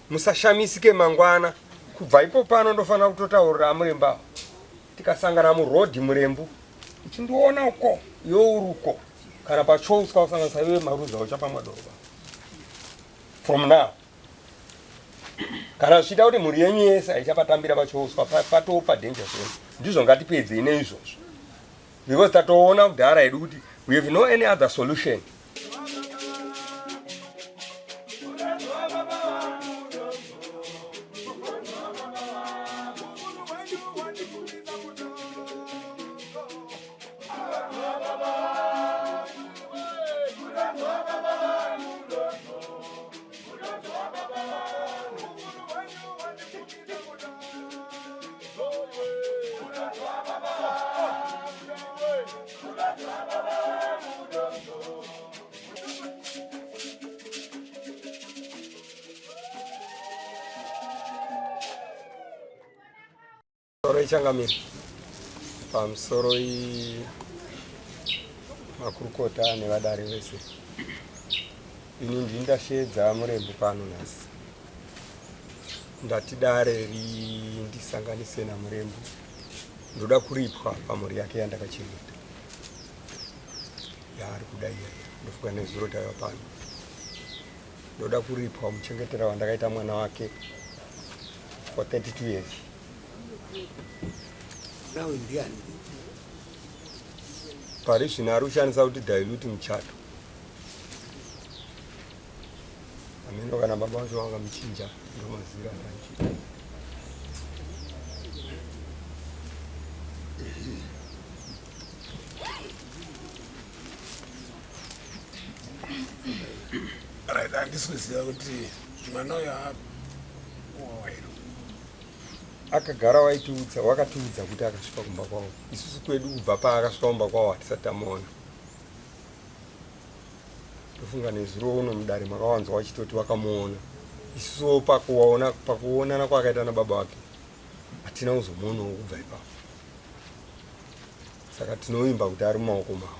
Musashamisike mangwana kubva ipo pano ndofanira kutotaurira amurembu ava tikasangana murodhi murembu uchindiona uko iwe uri uko kana pachouswa usanganisa iwe maruza uchapamwa doro from now kana zvichiita kuti mhuri yenyu yese haichapatambira pachouswa patoo padanger zone ndizvo ngatipedzei neizvozvo because tatoona kudhara hedu kuti we have no any other solution. Pamusoro ichangamire pamusoro makurukota nevadare vese ini ndini ndasheedza murembu pano nhasi ndati dare rindisanganise namurembu ndoda kuripwa pamhuri yake yandakachengeta yaari kuda iya ndofunga nezuro taiva pano ndoda kuripwa muchengetera wandakaita mwana wake for 32 years Nawe ndiani? Pari zvino ari kushandisa kuti dilute muchato. Ameno kana baba vacho vakamuchinja ndomazira andichiita. Right, handisi kuziva kuti mwana uyo akuwawa here. Akagara waitiudza wakatiudza kuti akasvika kumba kwavo isusu kwedu kubva paakasvika kumba kwavo hatisati tamuona ndofunga nezuro uno mudare makawanzwa wachitoti wakamuona isusuwo pakuona pakuonana kwaakaita nababa wake hatina kuzomuonawo kubva ipapo saka tinovimba kuti ari mumaoko mavo.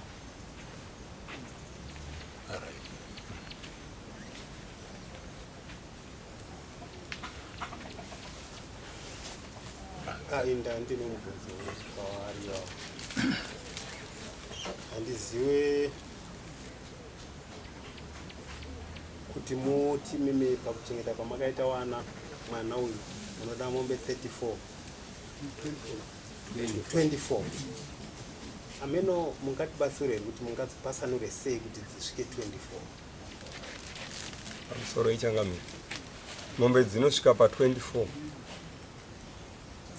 Inda ndine mubvunzo kwavari avo. Handiziwe kuti muti mimi pakuchengeta kwamakaita wana mwana uyu munoda mombe 34 24 ameno mungatibatsire here kuti mungadzipasanure sei kuti dzisvike 24 Pamusoro ichangamire mombe dzinosvika pa 24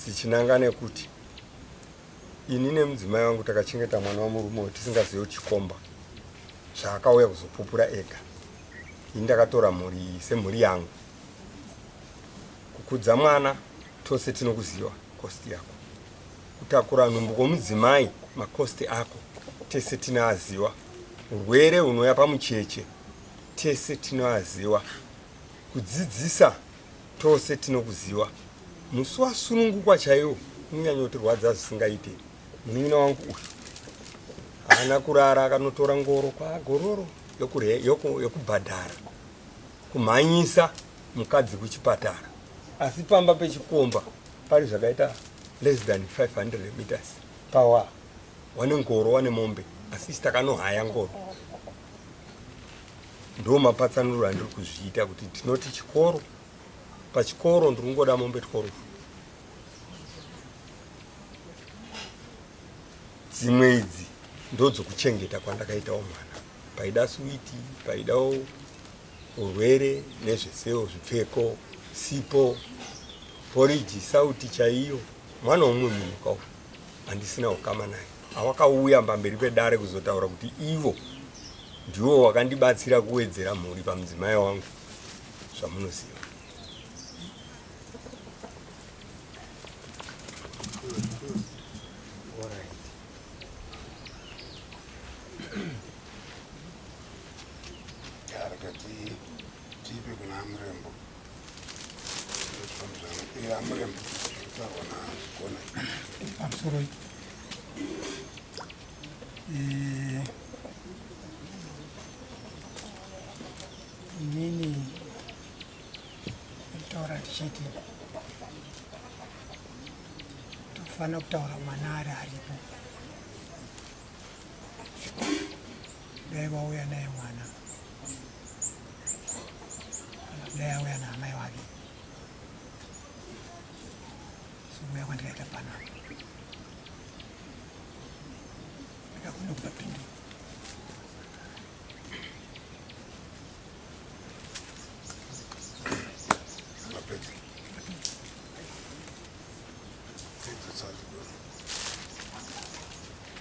dzichinanga nekuti ini nemudzimai wangu takachengeta mwana wamurume uyu tisingazive kuti chikomba zvaakauya kuzopupura ega ini ndakatora mhuri iyi semhuri yangu kukudza mwana tose tinokuziva kosti yako kutakura nhumbu kwomudzimai makosti ako tese tinoaziwa urwere hunouya pamucheche tese tinoaziwa kudzidzisa tose tinokuziwa musi wasunungukwa chaiwo unonyanyotirwadza zvisingaite munin'ina wangu uyu haana kurara akanotora ngoro kwagororo yokubhadhara kumhanyisa mukadzi kuchipatara asi pamba pechikomba pari zvakaita less than 500 meters pawa wane ngoro wane mombe asi isi takanohaya ngoro ndo mapatsanuro andiri kuzviita kuti tinoti chikoro pachikoro ndiri kungoda mombe 12 dzimwe idzi ndodzokuchengeta kwandakaitawo mwana paida switi paidawo urwere nezvesewo zvipfeko sipo poriji sauti chaiyo mwana womumwe munhu kawo handisina ukama naye awakauya pamberi pedare kuzotaura kuti ivo ndiwo wakandibatsira kuwedzera mhuri pamudzimai wangu zvamunoziva. Tipe kuna Amurembo. Amurembo zvakutaurwa naZigona. Pamusoro eh, inini Ndikutaura ndichiti tofanira kutaura mwana ari aripo. Dai vauya naye mwana kana dai auya naamai vake sokuuya kwandikaita panapa ndikakona kupapindura.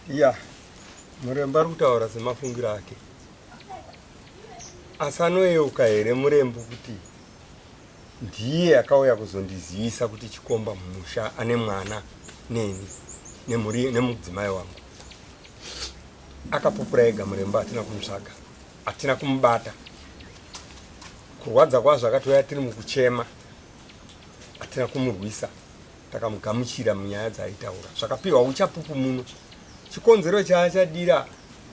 Ya, murembo ari kutaura semafungiro ake, asi anoyeuka here murembo kuti ndiye akauya kuzondizivisa kuti chikomba mumusha ane mwana neni nemhuri nemudzimai wangu? Akapupura ega murembo, hatina kumutsvaga, hatina kumubata. Kurwadza kwazvo akatouya tiri mukuchema, hatina kumurwisa, takamugamuchira munyaya dzaaitaura. Zvakapiwa uchapupu muno. Chikonzero chaachadira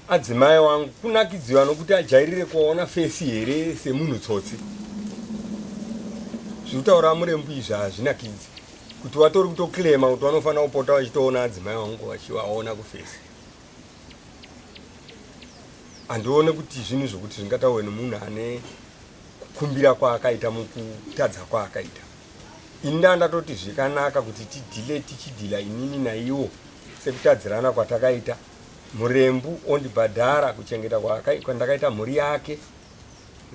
adzimai wangu kunakidziwa nokuti ajairire kuona fesi here semunhu tsotsi. Zviri kutaura murembu izvi hazvinakidzi kuti watori kutoclaima kuti vanofanira kupota vachitoona adzimai wangu vachivaona kufesi. Handione kuti zvinhu zvokuti zvingataurwe nemunhu ane kukumbira kwaakaita mukutadza kwaakaita. Ini ndaa ndatoti zvikanaka kuti tidhile tichidhila inini naiwo sekutadzirana kwatakaita. Murembu ondibhadhara kuchengeta kwandakaita mhuri yake,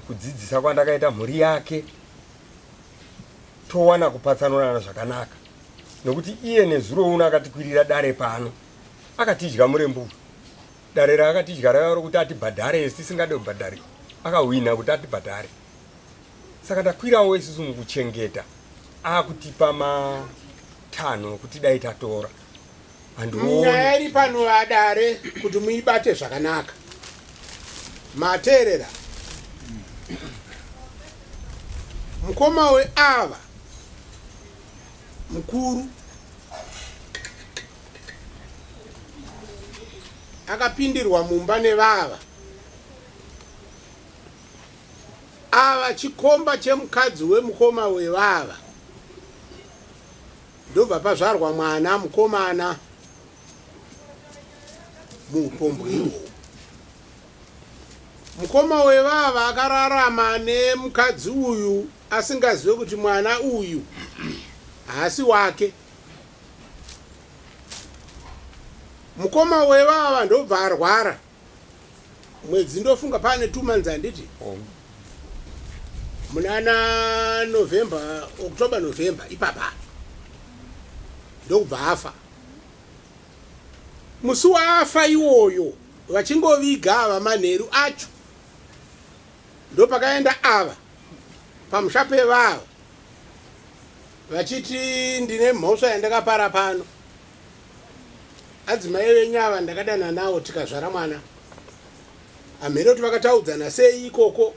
kudzidzisa kwandakaita mhuri yake, towana kupatsanurana zvakanaka. Nokuti iye nezuro uno akatikwirira dare pano, akatidya murembu uyu. Dare raakatidya raiva rokuti atibhadhare isu tisingade kubhadhariwa, akahwina kuti atibhadhare. Saka takwirawo isusu mukuchengeta, akutipa matanho okuti dai tatora. Handioni. Nyaya iri pano vadare kuti muibate zvakanaka. Mateerera. Mukoma weava mukuru akapindirwa mumba nevava ava chikomba chemukadzi wemukoma wevava ndobva pazvarwa mwana mukomana muupombwe ihwohwo. Mukoma wevava akararama nemukadzi uyu asingazive kuti mwana uyu haasi wake. Mukoma wevava ndobva arwara mwedzi ndofunga pane 2 months handiti? Munana November, October, November ipapa ndokubva afa. Musi waafa iwoyo vachingoviga ava manheru acho ndopakaenda ava pamusha pevava vachiti ndine mhosva yandakapara pano. Adzimai venyu ava ndakadana nawo tikazvara mwana. Hamheno kuti vakataudzana sei ikoko.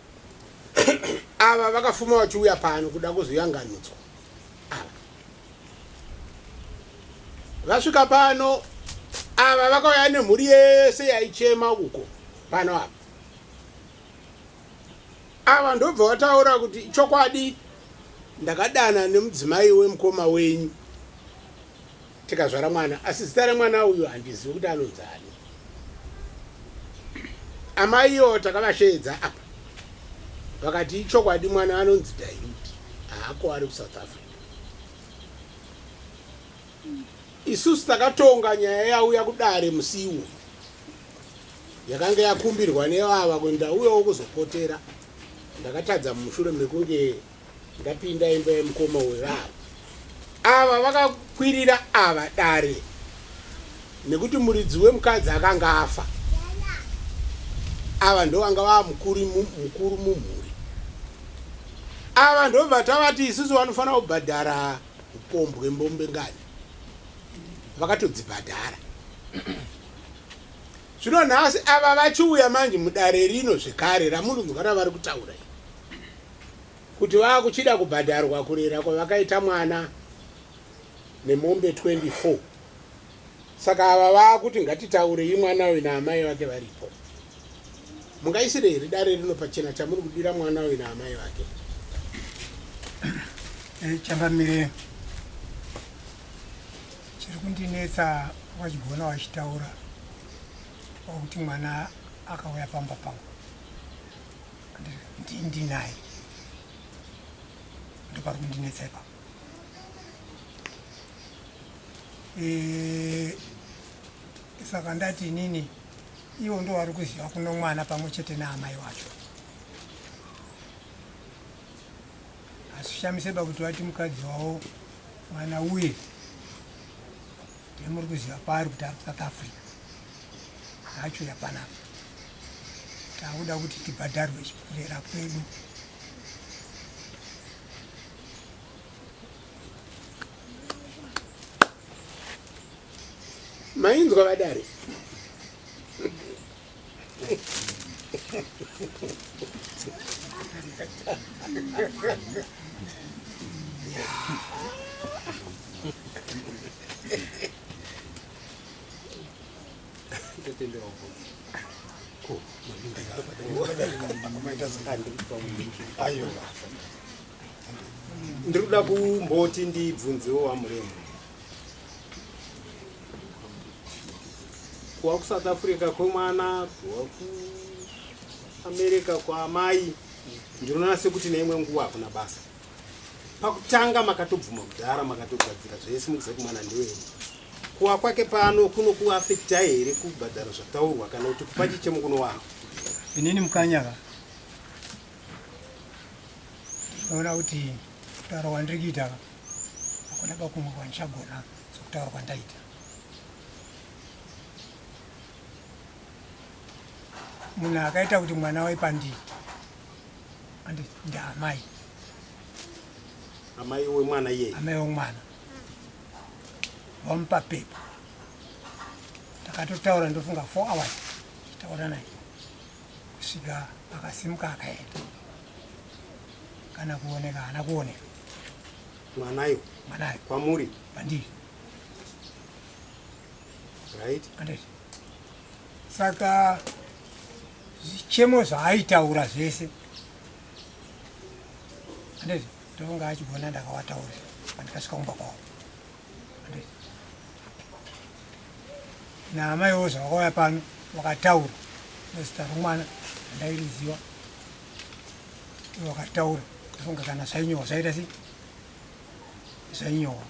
Ava vakafuma vachiuya pano kuda kuzoyanganidzwa. Ava vasvika pano ava vakauya nemhuri yese yaichema uko pano apa. Ava ndobva vataura kuti chokwadi ndakadana nemudzimai wemukoma wenyu tikazvara mwana asi zita remwana uyu handizivi kuti anonzi ani. Amai ivo takavasheedza apa vakati ichokwadi mwana anonzi David haako ari kuSouth Africa. Isusu takatonga nyaya yauya kudare musi iwoyu yakanga yakumbirwa nevava kuti ndauyawo kuzopotera. Ndakatadza mushure mekunge ndapinda imba yemukoma wevava. Ava vakakwirira ava dare nekuti muridzi wemukadzi akanga afa. Ava ndovanga vava mukuru mumhuri. Ava ndobva tavati isusu vanofanira kubhadhara upombwe mbombe ngani. Vakatodzibhadhara. Zvino nhasi ava vachiuya manje mudare rino zvekare ramunonzwa ravari kutaura iri kuti vakuchida kubhadharwa kurera kwavakaita mwana nemombe 24. Saka ava vakuti ngatitaurei mwana uyu naamai vake varipo. Mungaisire here dare rino pachena chamuri kudira mwana uyu naamai vake? Eh, changamire chiri kundinetsa wachigona wachitaura wakuti mwana akauya pamba pangu ndinaye ndopari kundinetsa ipapo eh, saka ndati inini ivo ndo vari kuziva kuno mwana pamwe chete naamai wacho Hazvishamise ba kuti vati mukadzi wavo mwana uye ndemuri kuziva paari kuti ari kuSouth Africa achiuya panapa takuda kuti tibhadharwe kurera kwedu. Mainzwa vadare? Ndiri kuda kumboti ndibvunzewo wamuremu kuwa kusouth africa kwemwana kuwa kuamerica kwaamai ndinoona sekuti neimwe nguva hakuna basa pakutanga makatobvuma kudhara makatogadzira zvese mukuziva kuti mwana ndewenyu kuwa kwake pano kunokuafektai here kubhadhara zvataurwa kana kuti kupa chichemo kunowana inini mukanyaka ndinoona kuti kutaura kwandiri kuita hakuna bakumwe kwandichagona sokutaura kwandaita munhu akaita kuti mwana waipandii ndaamai amai wemwana iyeye amai wemwana vamupa pepa takatotaura ndofunga four hours chitaura naye kusvika akasimuka akaenda kana kuoneka haana kuoneka mwanayo mwanayo kwamuri pandiri right anditi saka zvichemo zvaaitaura zvese anditi ndofunga achigona ndakawataura pandikasvika kumba kwavo anditi naamaiwo zvavakauya pano vakataura nezita romwana andairiziva vakataura ndofunga kana zvainyowa zvaita sei zvainyowa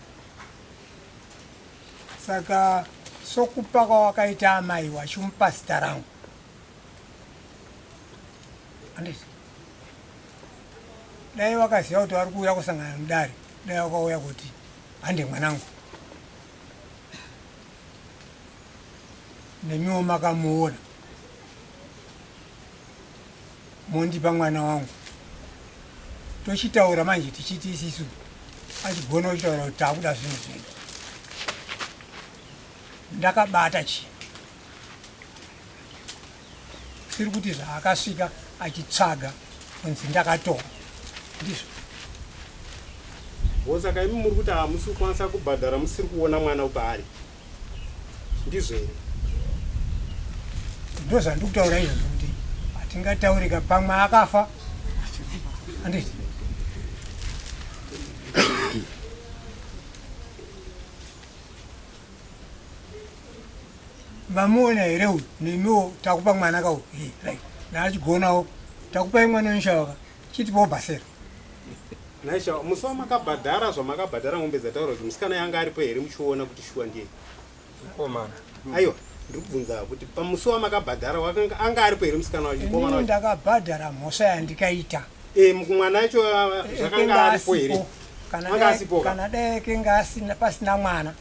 Saka sokupa kwawakaita amai wachimupa zita rangu handiti dai wakaziva kuti vari kuuya kusangana mudare dai wakauya kuti hande mwanangu nemiwo makamuona mondipa mwana wangu tochitaura manje tichiti isisu achigona kutaura kuti takuda zvinhu zvedu ndakabata chii siri kuti zvaakasvika achitsvaga kunzi ndakatora ndizvo Bo saka imi muri kuti hamusi kukwanisa kubhadhara musiri kuona mwana paari ndizvo here? Ndozvandiri kutaura izvozvo kuti hatingataurika pamwe akafa handiti vamuona here uyu nemiwo takupa mwana ka uyu right naachigonawo takupai mwana wenshawaka chitipawo bhasera Naisha, musi wamakabhadhara zvamakabhadhara mombe dzataura kuti musikana yanga aripo here muchiona kuti shuwa ndiye Mukomana. Aiwa, ndiri kubvunza kuti pamusi wamakabhadhara wakanga anga aripo here musikana wacho mukomana Inini wacho? ndakabhadhara mhosva yandikaita. Eh, mwana wacho ah, zvakanga Kenga aripo here? asipo. Kana Anga dai asipo ka? kana dai kenga asina pasina mwana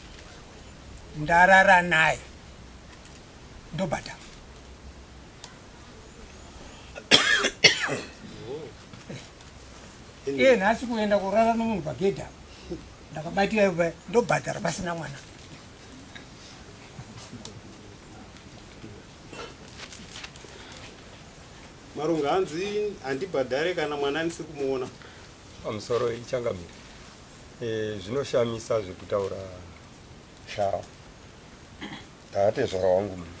ndarara naye ndobhadhara. Iye nhasi kuenda kurara nomunhu pagedhi apo ndakabatira ipo paya ndobhadhara pasina mwana. Marunga hanzi handibhadhare kana mwana ndisiri kumuona. Pamusoro ichangamire. E, zvinoshamisa zvekutaura shawa. Ndaatezvara wangu munhu.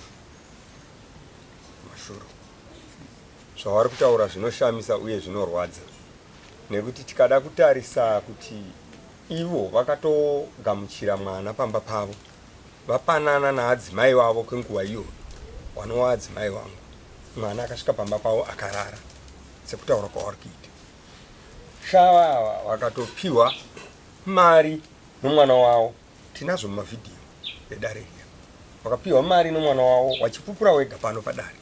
Mashuro. Zvavari kutaura zvinoshamisa uye zvinorwadza nekuti tikada kutarisa kuti Ivo vakatogamuchira mwana pamba pavo vapanana naadzimai vavo kwenguva iyoyo wanova adzimai vangu. Mwana akasvika pamba pavo akarara sekutaura kwavari kuita. Shava ava vakatopiwa mari nomwana wavo tinazvo mumavhidhiyo edare riya. Vakapiwa mari nomwana wavo wachipupura wega pano padare.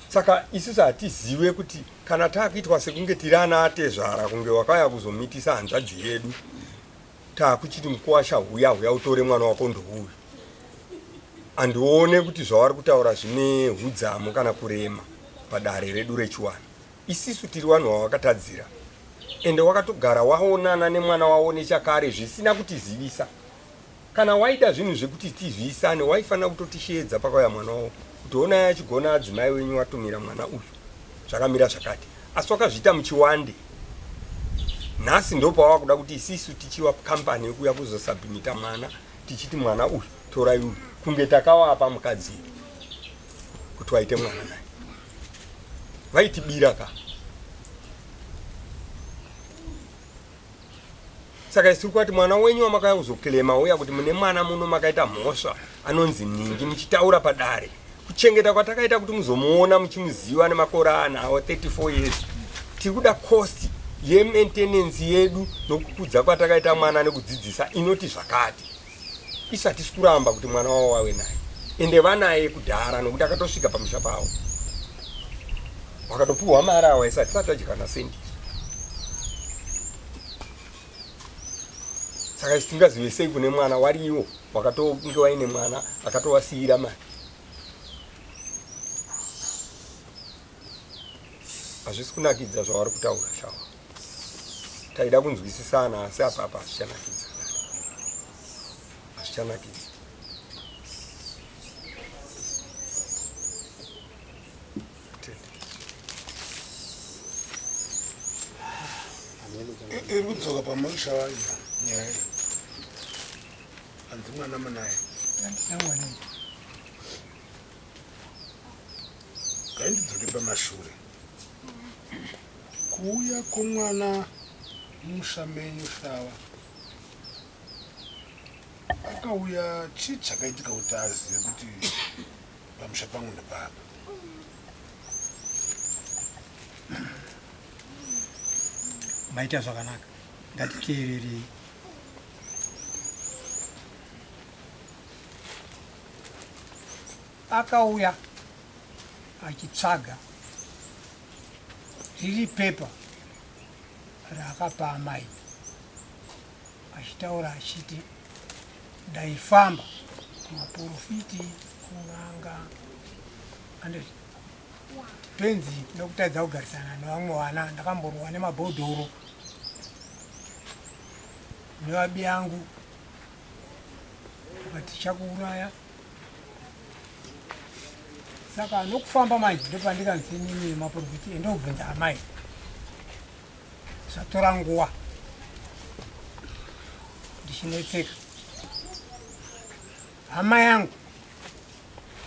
Saka isusu hatizive kuti kana takuitwa sekunge tiri ana atezvara kunge wakauya kuzomitisa hanzvadzi yedu takuchiti mukuwasha huya huya utore mwana wako ndouyu andione kuti zvavari kutaura zvine hudzamu kana kurema padare redu rechiwana isisu tiri vanhu vavakatadzira ende wakatogara waonana nemwana wavo nechakare zvisina kutizivisa Kana waida zvinhu zvekuti tizviisane waifanira kutotisheedza pakauya mwana wavo kuti honai achigona adzimai wenyu watumira mwana uyu zvakamira zvakati asi wakazviita muchiwande nhasi ndopawava kuda kuti isisu tichiwa kambani yekuuya kuzosabhimita mwana tichiti mwana uyu torai uyu kunge takawapa mukadzi kuti waite mwana naye vaitibira ka Saka isu tiri kuti mwana wenyu wamakauya kuzoklema uya kuti mune mwana muno makaita mhosva anonzi nhingi muchitaura padare. Kuchengeta kwatakaita kuti muzomuona muchimuziva nemakore anawo 34 years. Tiri kuda cost yemaintenance yedu nokukudza kwatakaita mwana nekudzidzisa inoti zvakati. Isu hatisi kuramba kuti mwana wavo wave naye. Ende vanaye kudhara nokuti akatosvika pamusha pavo. Wakatopiwa mari awa isati tisati tadya kana sendi. Saka isu tingazive sei kune mwana wariwo wakatonge waine mwana akatowasiira mari. Hazvisi kunakidza zvavari kutaura shawa. Taida kunzwisisana asi apa apa hazvichanakidza. Hazvichanakidza. Iri kudzoka pamusha wayo nyaya iyi. Hanzi mwana munaye. Handina mwana. Ngaindidzoke pamashure. Kuuya kwomwana mumusha menyu Shava akauya chii chakaitika kuti azive kuti pamusha pangu ndepapa? Maita zvakanaka, ngatiteererei. Akauya achitsvaga riri pepa raakapa amai achitaura achiti ndaifamba kumaporofiti kun'anga anditi penzi nokutadza kugarisana nevamwe vana ndakamborwa nemabhodhoro nevabi yangu akati tichakuuraya saka nokufamba manje ndopandikanzi nini maprofiti endobvunza amai zvatora nguva ndichinetseka hama yangu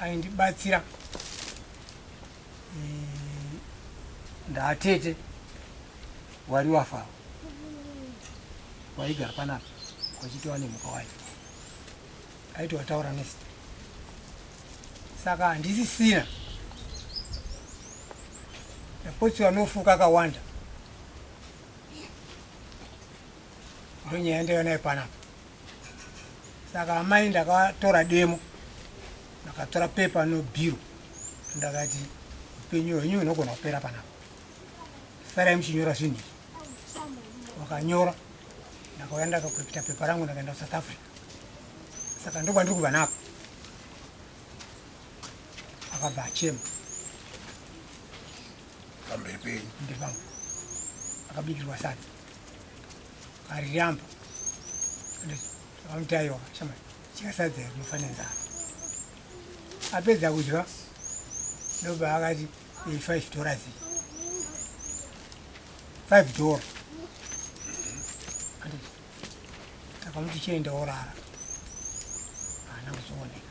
aindibatsira ndaatete wari wafa waigara panapa wachitova nemhuka wacho aiti wataura nezita saka handisisina ndapotsi vanofuka akawanda ndonyaya ndaiva nayo panapa saka amai ndakatora demo ndakatora pepa nobhiro ndakati upenyu hwenyu hunogona kupera panapa sarai muchinyora zvinhu izvi wakanyora ndakauya ndakakuripita pepa rangu ndakaenda kusouth africa saka ndokwandiri kubva nako akabva achema pamberi penyu ndepangu akabikirwa sadza ariramba akamuti aiwa shama chika sadza iri mufa nenzara apedza kudya ndobva akati iyi $5 iyi $5 takamuti chienda worara haana kuzooneka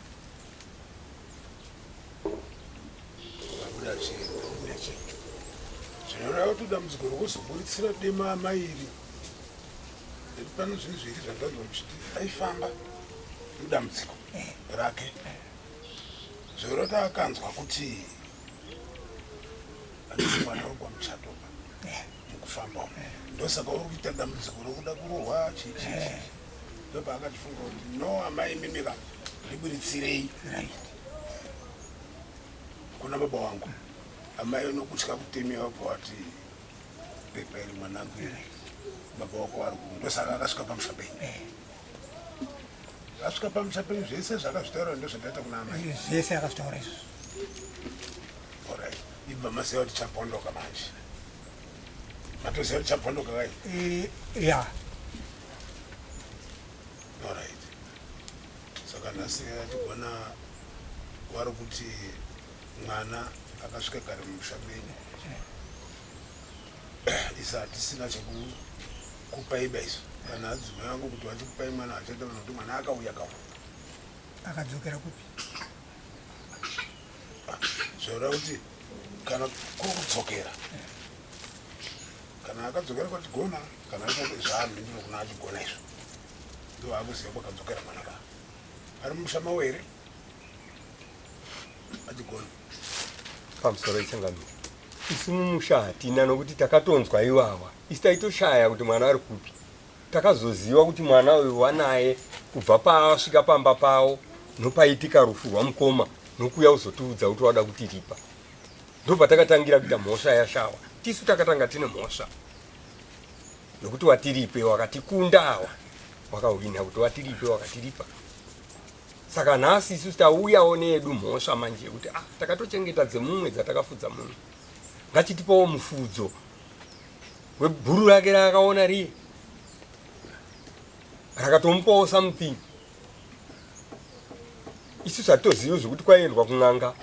Vabuda chienda. Zvinoreva kuti dambudziko rokuzoburitsira dema amai iri. Pano zvinhu zviri zvandanzwa muchiti aifamba mudambudziko rake zvorota akanzwa kuti handisi mwana wekwamuchatoba mukufamba umu ndosaka uri kuita dambudziko rokuda kurohwa chichii ndopaakatifunga kuti no amai mimika ndiburitsirei kuna baba wangu amai nokutya kutemewa bva wati pepa iri mwanangu iri baba wako vari ku ndosaka akasvika pamusha penyu eh. Asvika pamusha penyu zvese zvakazvitaura ndozvataita kuna amai. Zvese akazvitaura izvozvo. Alright. Ibva maziva kuti chabvondoka manje. Matoziva kuti chabvondoka kai? Eh, ya. Alright. Saka nhasi atigona wari kuti mwana akasvika kare mumusha menyu. Isa hatisina chekukupai ba isu kana adzimai vangu kuti vachikupai mwana vachaita vanhu kuti mwana akauya kawo akadzokera kupi zvoreva kuti kana kuri kudzokera kana akadzokera kwachigona kana zvaamhinduro kuna achigona izvo ndo akuziva kwakadzokera mwana ka ari mumusha mawo here achigona pamusoro ichangamira Isu mumusha hatina nokuti takatonzwa iwawa. Isu taitoshaya kuti mwana ari kupi. Takazoziva kuti mwana uyu wanaye kubva paasvika pamba pawo nopaitika rufu rwamukoma nokuuya kuzotiudza kuti wada kutiripa. Ndopatakatangira kuita mhosva yashawa. Tisu takatanga tine mhosva nokuti watiripe wakatikunda awa wakahwina kuti watiripe wakatiripa. Saka nhasi isusu tauyawo neyedu mhosva manje yekuti ah, takatochengeta dzemumwe dzatakafudza muno, ngachitipawo mufudzo webhuru rake raakaona riye rakatomupawo something. Isusu hatitozivi zvekuti kwaiendwa kun'anga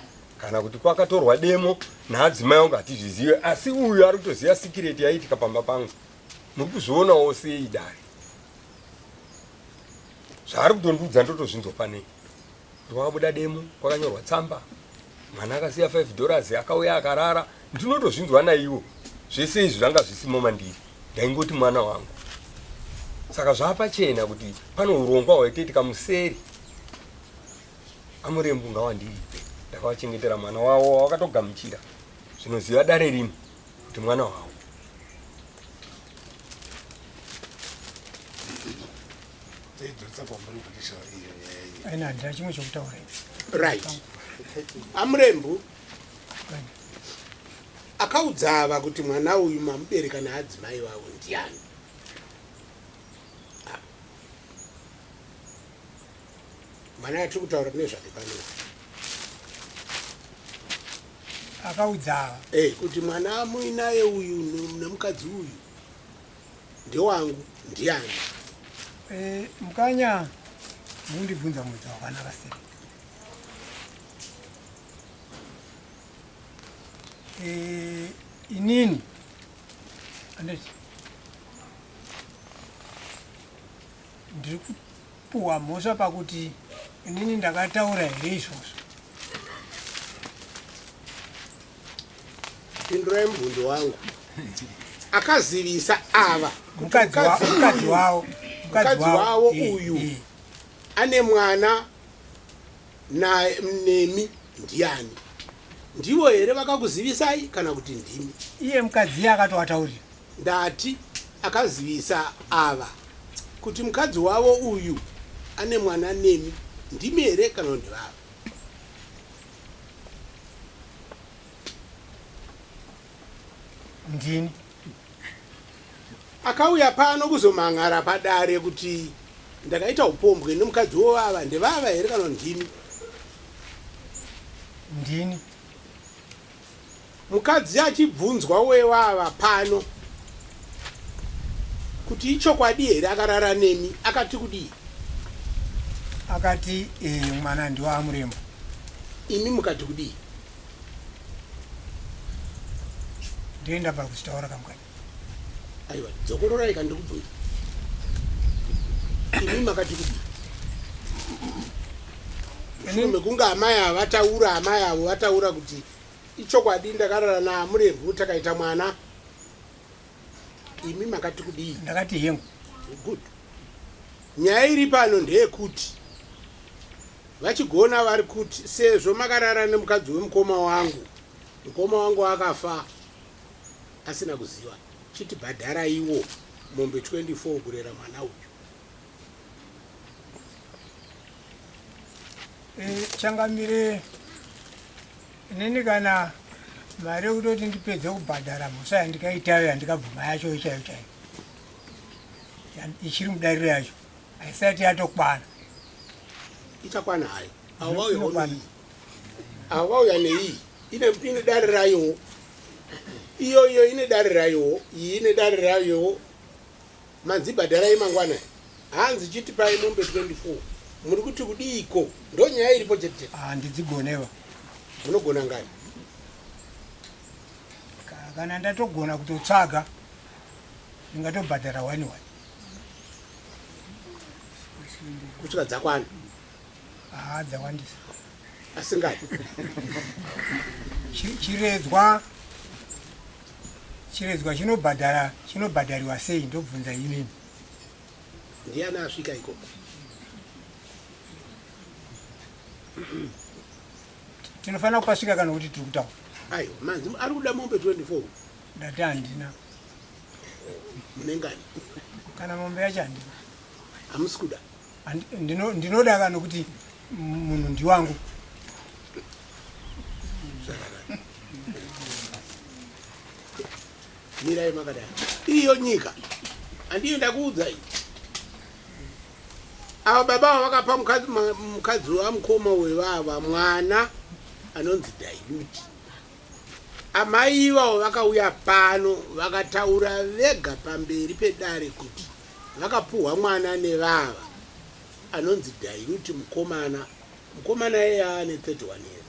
kana kuti kwakatorwa demo naadzimai wangu hatizvizive, asi uyu ari kutoziva sikireti yaiitika pamba pangu. Muri kuzvionawo sei dare? Zvaari kutondiudza ndotozvinzwa panei kuti kwakabuda demo kwakanyorwa tsamba mwana akasiya 5 dollars akauya akarara ndinotozvinzwa naiwo zvese izvi zvanga zvisimo mandiri ndaingoti mwana wangu saka zvapachena kuti pane urongwa hwaitoitika museri amurembu ngawandiripe ndakavachengetera mwana wavo wawakatogamuchira zvinoziva dare rino kuti mwana wavo Aina handina chimwe chokutaura. Right. Amurembu akaudza ava kuti mwana uyu mamubereka naadzimai vavo ndiani? Ah. Mwana atiri kutaura nezvake pano. Akaudza ava. Eh, kuti mwana muinaye uyu nemukadzi uyu ndewangu ndiani? Eh, mukanya mundibvunza mudza wakanaka sei? Eh, inini anditi ndiri kupuwa mhosva pakuti inini ndakataura here izvozvo? Pindurai mubvunzo wangu. Akazivisa ava mukadzi wavo mukadzi wavo uyu eh. ane mwana na nemi ndiani? Ndivo here vakakuzivisai kana kuti ndimi? Iye mukadzi iye akatoataurira. Ndati akazivisa ava kuti mukadzi wavo uyu ane mwana nemi ndimi here kana kuti ndevava? Ndini. Akauya pano kuzomhan'ara padare kuti ndakaita upombwe nemukadzi wovava ndevava here kana ndimi? Ndini. Mukadzi achibvunzwa wevava pano kuti ichokwadi here akarara nemi akati kudii? Akati e, mwana ndiwaamurembo. Imi mukati kudii? Ndiye ndabva kuzvitaura kamukanya. Aiwa, dzokororai kana ndikubvunza. Imi makati kudii? Mushure mekunge amai ava vataura, amai avo vataura kuti ichokwadi ndakarara naamurembu takaita mwana. Imi makati kudii? Ndakati hengu. Good. Nyaya iri pano ndeyekuti VaChigona vari kuti sezvo makarara nemukadzi wemukoma wangu, mukoma wangu akafa asina kuziva, chitibhadharaiwo mombe 24 kurera mwana uyu. Eh, changamire inini kana mari yekutoti ndipedze kubhadhara mhosva yandikaitayo yandikabvuma yacho chaiyo chaiyo ichiri mudariro yacho haisati yatokwana. Ichakwana hayo. Avo vauya neiyi. Avo vauya neiyi. Ine ine dare rayo. Iyo iyo ine dare rayo. Iyi ine dare rayo. Manzi bhadharai mangwana. Hanzi chitipai mombe 24. Muri kuti kudiiko? Ndonyaya iripo chete chete. Ah, ndidzigonewa. Munogona ngani? Kana ndatogona kutotsvaga ndingatobhadhara one one. Kusvika dzakwana. Haa dzawandisa. Asingadi. Chiredzwa chiredzwa chinobhadhara chinobhadhariwa sei ndobvunza imimi. Ndiani asvika ikoko? Tinofanira kupasvika kana kuti tiri kutaura. Aiwa, manzi ari kuda mombe 24. Ndati handina. Munengani? Kana mombe yacho handina. Hamusi kuda? Ndinoda kana kuti munhu ndiwangu. Zvakanaka. Mirai makadaro. Iyo nyika handiyo ndakuudza iyi. Ava baba ava vakapa mukadzi mukadzi wamukoma wevava mwana anonzi Dailuti. Amai ivavo vakauya pano vakataura vega pamberi pedare kuti vakapuhwa mwana nevava anonzi Dhairuti mukomana. Mukomana iyeye aane 31 years.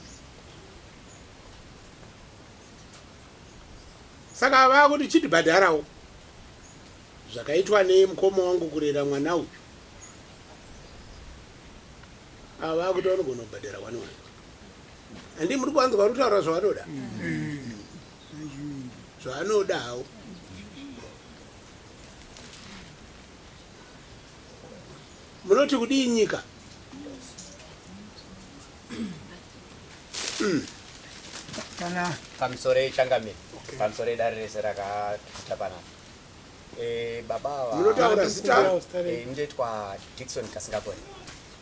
Saka vakuti chitibhadharawo zvakaitwa nemukoma wangu kurera mwana uyu. Ava vakuti vanogona kubhadhara one one. Handi muri kuvanzwa vari kutaura zvavanoda zvavanoda hawo. Munoti kudii nyika? Kana pamusoro yechangamire okay. Pamusoro yedare rese rakaita panapa e, baba ava munotaura zita e, ndoitwa Dickson Kasingakore.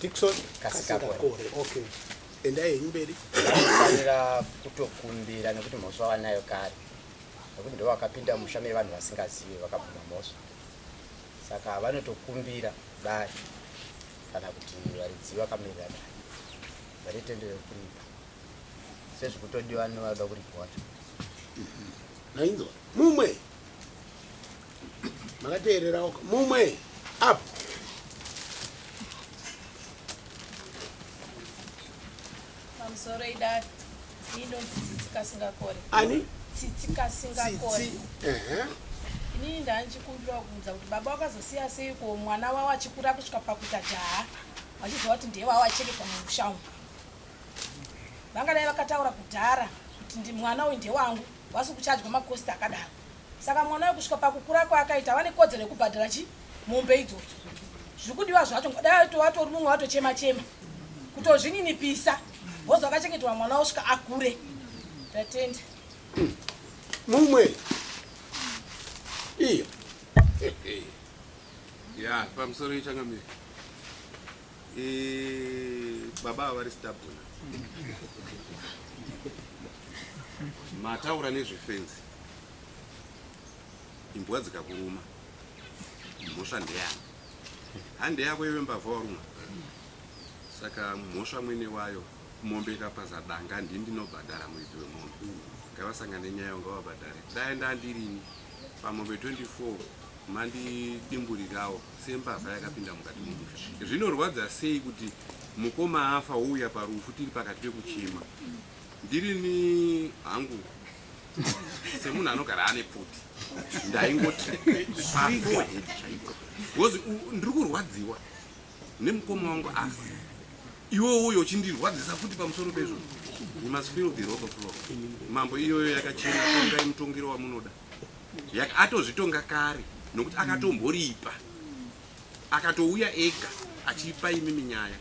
Dickson Kasingakore. Okay. Endai henyu mberi. Vanofanira kutokumbira nekuti mhosva vanayo kare nekuti ndo vakapinda musha mevanhu vasingazive vakabvuma mhosva saka vanotokumbira dare kana kuti varidzi vakamirira dare vatitendere kuripa sezvikutodiwa nevanoda kuripwa wacho. Mainzwa mumwe makateererawo mumwe apo Pamusoro idare. Ini ndonzi Tsitsi Kasingakore. Ani? Tsitsi Kasingakore. Tsitsi. Ehe. Inini ndandichikumbirawo kubvunza kuti baba wakazosiya sei ko mwana wavo achikura kusvika pakuita jaha vachiziva kuti ndiye wavo achengetwa mumusha umu. Vangadai vakataura kudhara kuti ndi mwana uyu ndewangu wasi kuchajwa makosti akadaro. Saka mwana uyu kusvika pakukura kwaakaita vane kodzero yekubhadhara chi mombe idzodzo. Zviri kudiwa zvacho dai watori mumwe watochema chema kutozvininipisa wozi wakachengetwa mwana wosvika akure. Ndatenda. Mumwe iyo ya pamusoro yechangamire eh, baba ava vari stubborn mataura nezvefenzi imbwa dzikakuruma mhosva ndeyani handeyako iwe mbavha warumwa saka mhosva mwene wayo mombe ikapaza danga ndini ndinobhadhara muridzi wemombe ngavasangane nenyaya ngavabhadhare dai ndandirini pamombe 24 mandidimburirawo sembavha yakapinda mukati momusha zvinorwadza sei kuti mukoma afa wouya parufu tiri pakati pekuchema ndirini hangu semunhu anogara ane pfuti ndaingoti paforehead chaipo because ndiri kurwadziwa nemukoma wangu afa iwe uyo uchindirwadzisa futi pamusoro pezvo you must feel the rock of law mambo iyoyo yakachena tongai mutongero wamunoda atozvitonga kare nokuti akatomboripa. Akatouya ega achipa imimi nyaya.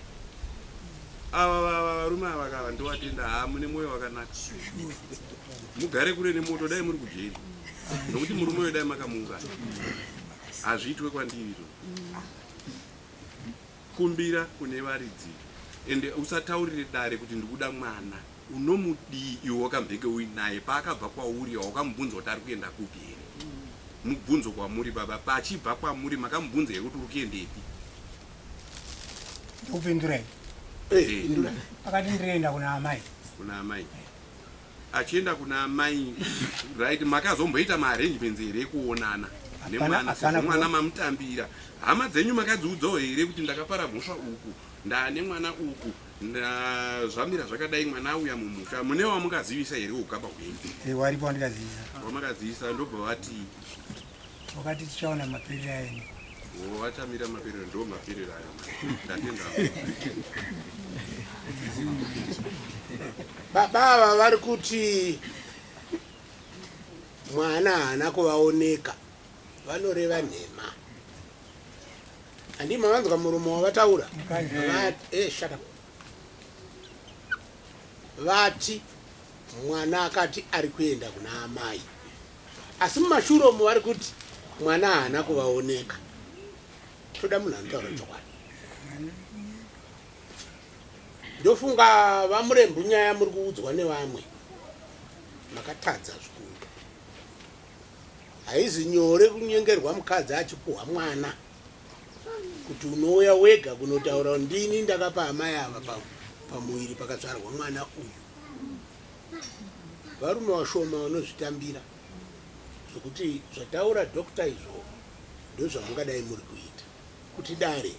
Ava varume ava kava ndovatenda, haa mune mwoyo wakanaka. Mugare kure nemoto, dai muri kujeri nokuti murume uyo dai makamuuraya. Hazviitwe kwandiri izvo. Kumbira kune varidzi ende usataurire dare kuti ndikuda mwana. Unomudii iwe wakambenge uinaye paakabva kwauri wakamubvunza kuti ari kuenda kupi here? Mubvunzo kwamuri baba, pachibva kwamuri makamubvunza here kuti uri kuendepi? Ndokupindurai. Akati ndirienda kuna amai. Kuna amai. Achienda kuna amai, right, makazomboita maarrangements here ekuonana nemwana sezvo mwana mamutambira? Hama dzenyu makadziudzawo here kuti ndakapara mhosva uku, ndaane mwana uku, zvamira zvakadai, mwana auya mumusha? Mune wamukazivisa here ukama hwenyu? Waripo wandikazivisa. Wamakazivisa ndobva vati? Wakati tichaona maperero ayo. Vachamira maperero, ndo maperero ayo. Ndatenda. Baba ava vari kuti mwana haana kuvaoneka, vanoreva nhema. Handii mavanzwa muromo wavataura? Shut up. Vati mwana akati ari kuenda kuna amai, asi mumashure umu vari kuti mwana haana kuvaoneka. Toda munhu anotaura chokwadi. Ndofunga vaMurembu nyaya muri kuudzwa nevamwe, makatadza zvikuru. Haizi nyore kunyengerwa mukadzi achipuhwa mwana kuti unouya wega kunotaura ndini ndakapa amai ava pamuviri pakazvarwa mwana uyu. Varume vashoma vanozvitambira zvokuti zvataura doctor izvo ndozvamungadai muri kuita. Kuti dare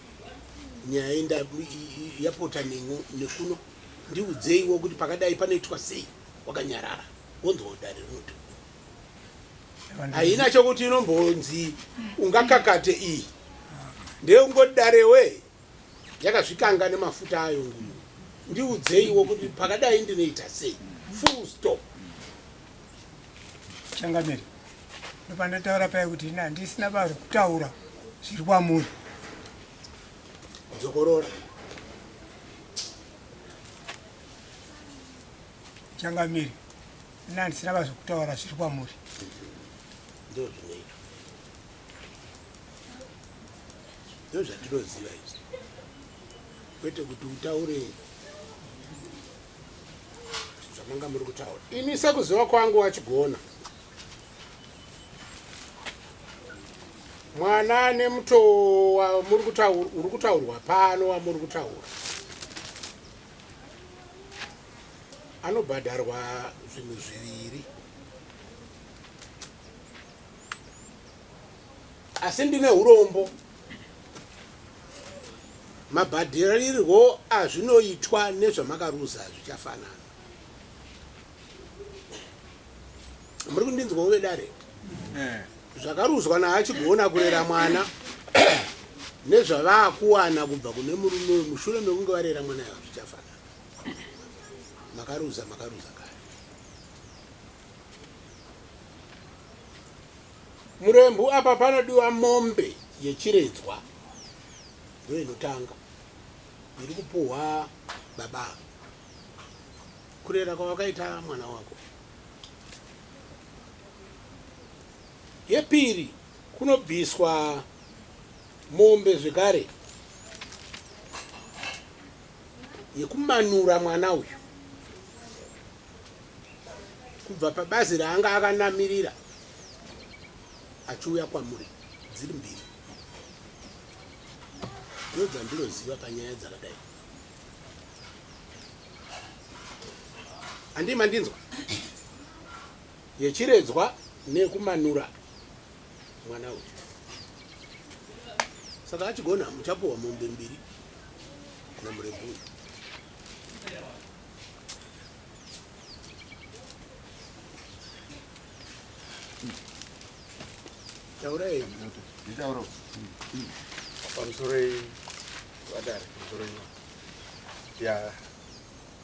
nyaya yapota nekuno, ndiudzeiwo kuti pakadai panoitwa sei, wakanyarara wonzwa dare rinoti haina chokuti inombonzi ungakakate iyi ndeungoti darewe yakazvikanga nemafuta ayo nguyu, ndiudzeiwo kuti pakadai ndinoita sei, full stop. Changamire, ndopandataura paya kuti ini handisina basa kutaura zviri kwamuri. Dzokorora. Changamire, ini handisina basa kutaura zviri kwamuri. Ndo zvinoitwa, ndo zvatinoziva izvi, kwete kuti utaure zvamanga muri kutaura. Ini sekuziva kwangu wachigona mwana nemutoo wamuri kutaura, uri kutaurwa pano wamuri kutaura, anobhadharwa zvinhu zviviri, asi ndine urombo mabhadharirwo azvinoitwa nezvamakaruza zvichafanana. Muri kundinzwawo vedare? Zvakaruzwa naachigona kurera mwana nezvavaakuwana kubva kune murume mushure mekunge varera mwana yavo zvichafanana. Makaruza, makaruza kare. Murembu apa panodiwa mombe yechiredzwa, ndo inotanga iri kupuhwa baba kurera kwavakaita mwana wako. Yepiri kunobviswa mombe zvekare yekumanura mwana uyu kubva pabazi raanga akanamirira achiuya kwamuri. Dziri mbiri ndo dzandinoziva panyaya dzakadai. Handii mandinzwa? Yechiredzwa nekumanura mwana uyu. Saka achigona muchapuhwa mombe mbiri naMurembu uyu. Taurai. Nditauro. Pamusoro vadare, pamusoro ya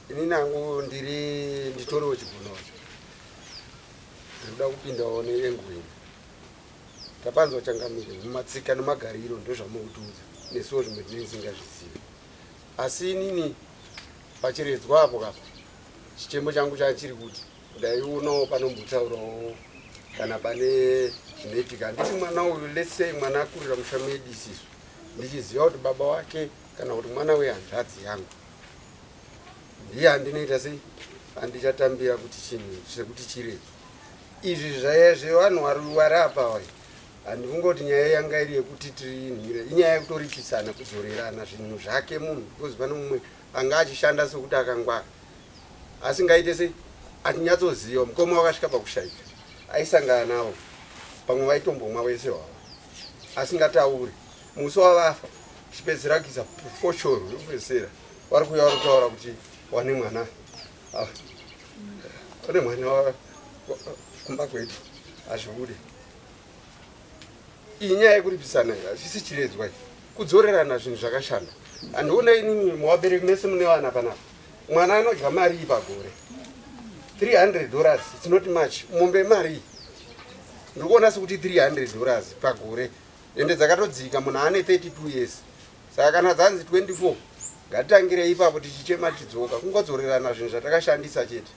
ini nangu ndiri nditoriwo chigono wacho, ndiri kuda kupindawo neenguweni. Tapanzwa changamire, mumatsika nemagariro ndozvamukutiudza. Nesuwo zvimwe tinenge tisingazvizivi. Asi inini pachiredzwa apo kapa chichemo changu chachiri kuti ndaionawo panombotaurawo kana pane zvinoitika. Handiti mwana uyu, let's say mwana akurira musha medu isisu, ndichiziva kuti baba wake kana kuti mwana wehanzvadzi yangu ndiye andinoita sei, andichatambira kuti chinhu sekuti chiredzwa. Izvi zvevanhu vari apa vai handikungoti nyaya yanga iri yekuti tirinhire, inyaya yekutoripisana, kudzorerana zvinhu zvake munhu, because pane mumwe anga achishanda sekuti akangwara asingaite sei, achinyatsoziva mukoma wakasvika pakushaika, aisangana navo pamwe vaitombomwa wese hwavo asingatauri. Musi wavafa chipedzisira kuisa foshoro yokupedzisira, vari kuuya vari kutaura kuti wane mwana, wane mwana kumba kwedu, hazvibude. Iyi nyaya yekuripisana iyi hachisi chiredzwa, iyi kudzorerana zvinhu zvakashanda. Handiona inini muvabereki mese mune vana panapa, mwana anodya mari iyi pagore $300, it's not much. Mombe mari iyi ndikuona sekuti $300 pagore, ende dzakatodzika, munhu ane 32 years, saka kana dzanzi 24, ngatitangirei ipapo tichichema tichidzoka, kungodzorerana zvinhu zvatakashandisa chete.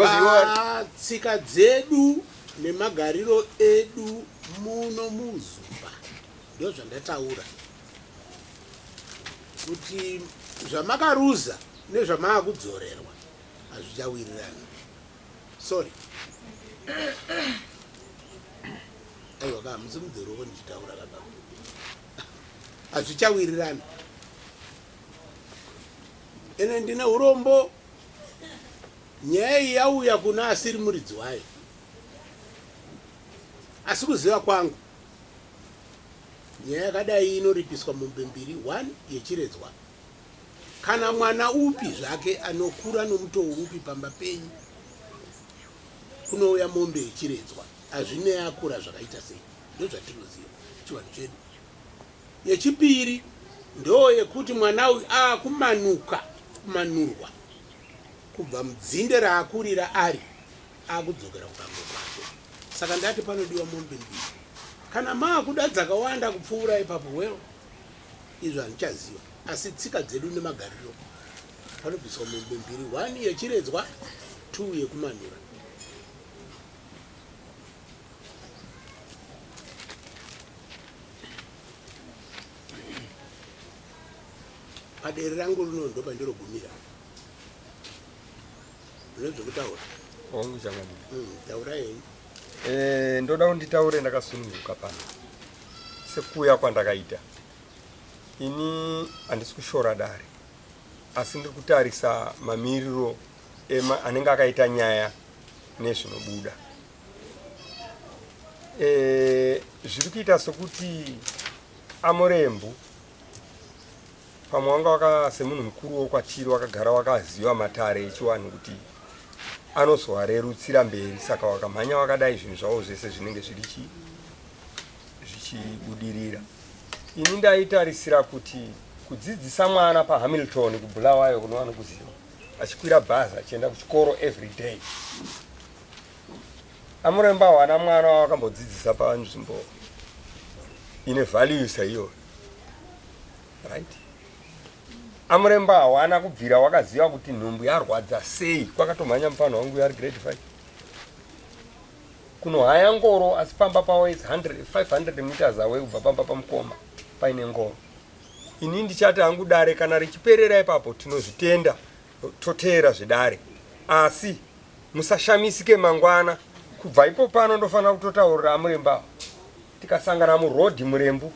Ah, tsika dzedu nemagariro edu muno muZumba, ndozvandataura kuti zvamakaruza nezvamaakudzorerwa hazvichawirirana. Sorry, aiwa ka, hamusimudze ruoko ndichitaura kababa. Hazvichawirirana, ene ndine urombo, nyaya iyi yauya kuna asiri muridzi wayo, asi kuziva kwangu nyaya yakadai inoripiswa mombe mbiri, one yechiredzwa. Kana mwana upi zvake anokura nomutoo upi pamba penyu, kunouya mombe yechiredzwa, hazvinei akura zvakaita sei. Ndozvatinoziva chivanhu chedu. Yechipiri ndo yekuti mwana uyu akumanuka, kumanurwa kubva mudzinde raakurira ari, akudzokera kukambo kwake. Saka ndati panodiwa mombe mbiri. Kana maakuda dzakawanda kupfuura ipapo, well, izvo handichaziva, asi tsika dzedu nemagariro, panobviswa mombe mbiri, one yechiredzwa, two yekumanura. Padere rangu rino ndopandirogumira. Mune zvekutaura? Hongu changamire. Taurai henyu. Ndoda kuti nditaure ndakasununguka pano sekuuya kwandakaita. Ini handisi kushora dare, asi ndiri kutarisa mamiriro anenge akaita nyaya nezvinobuda. Zviri kuita sokuti amurembu pamwe wanga waka semunhu mukuru wokwatiri wakagara wakaziva matare echiwanhu kuti anozowarerutsira mberi, saka wakamhanya wakadai zvinhu zvavo zvese zvinenge zviri chi zvichibudirira. Ini ndaitarisira kuti kudzidzisa mwana paHamilton kuBulawayo kunova nokuziva, achikwira bhazi achienda kuchikoro every day, amuremba hawana mwana wawakambodzidzisa panzvimbo ine value saiyoyo, right? Amuremba hawana kubvira wakaziva kuti nhumbu yarwadza sei, kwakatomhanya mufanho wangu ari grade 5 kunohaya ngoro, asi pamba pavo is 100, 500 meters away kubva pamba pamukoma paine ngoro. Ini ndichati hangu dare kana richiperera ipapo tinozvitenda, toteera zvedare, asi musashamisike mangwana kubva ipo pano ndofanira kutotaurira amuremba, tikasangana murodhi murembu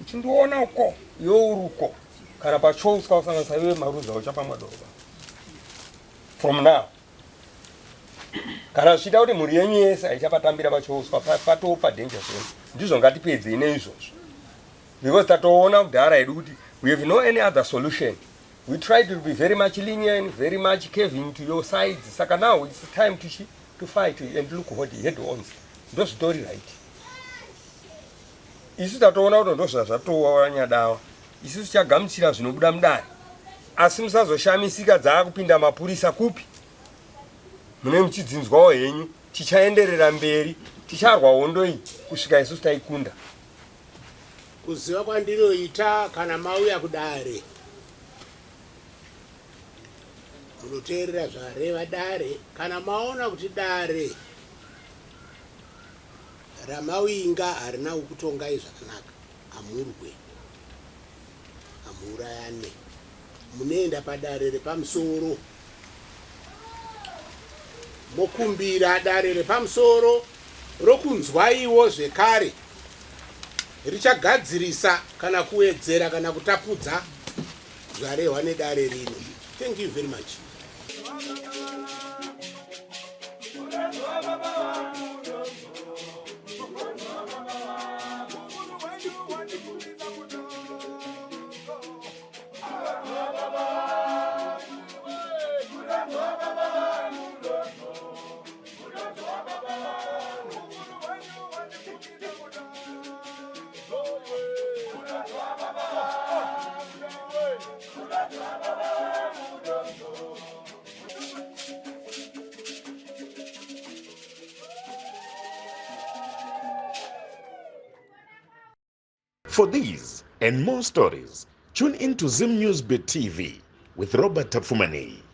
uchindiona uko, iwe uri uko, kana pachouswa usanganisa iwe maruza uchapamwa doro from now. Kana zvichiita kuti mhuri yenyu yese haichapatambira pachouswa, patopa danger zone. Ndizvo ngatipedzei neizvozvo, because tatoona kudhara hedu kuti we have no any other solution. We try to be very much lenient, very much curving to your sides, saka now it's time to fight and look what head ons. Ndozvitori right, isu tatoona kuti ndozvazvatowa nyadawa. Isu tichagamuchira zvinobuda mudare, asi musazoshamisika dzaakupinda mapurisa kupi mune muchidzinzwawo henyu. Tichaenderera mberi, ticharwa hondo iyi kusvika isusu taikunda. Kuziva kwandinoita kana mauya kudare munoteerera zvareva dare kana maona kuti dare ramawinga harina kukutongai zvakanaka hamurwe hamuurayane munoenda padare repamusoro mokumbira dare repamusoro rokunzwaiwo zvekare richagadzirisa kana kuwedzera kana kutapudza zvarehwa nedare rino thank you very much For these and more stories, tune in to Zim News Bit TV with Robert Tafumani.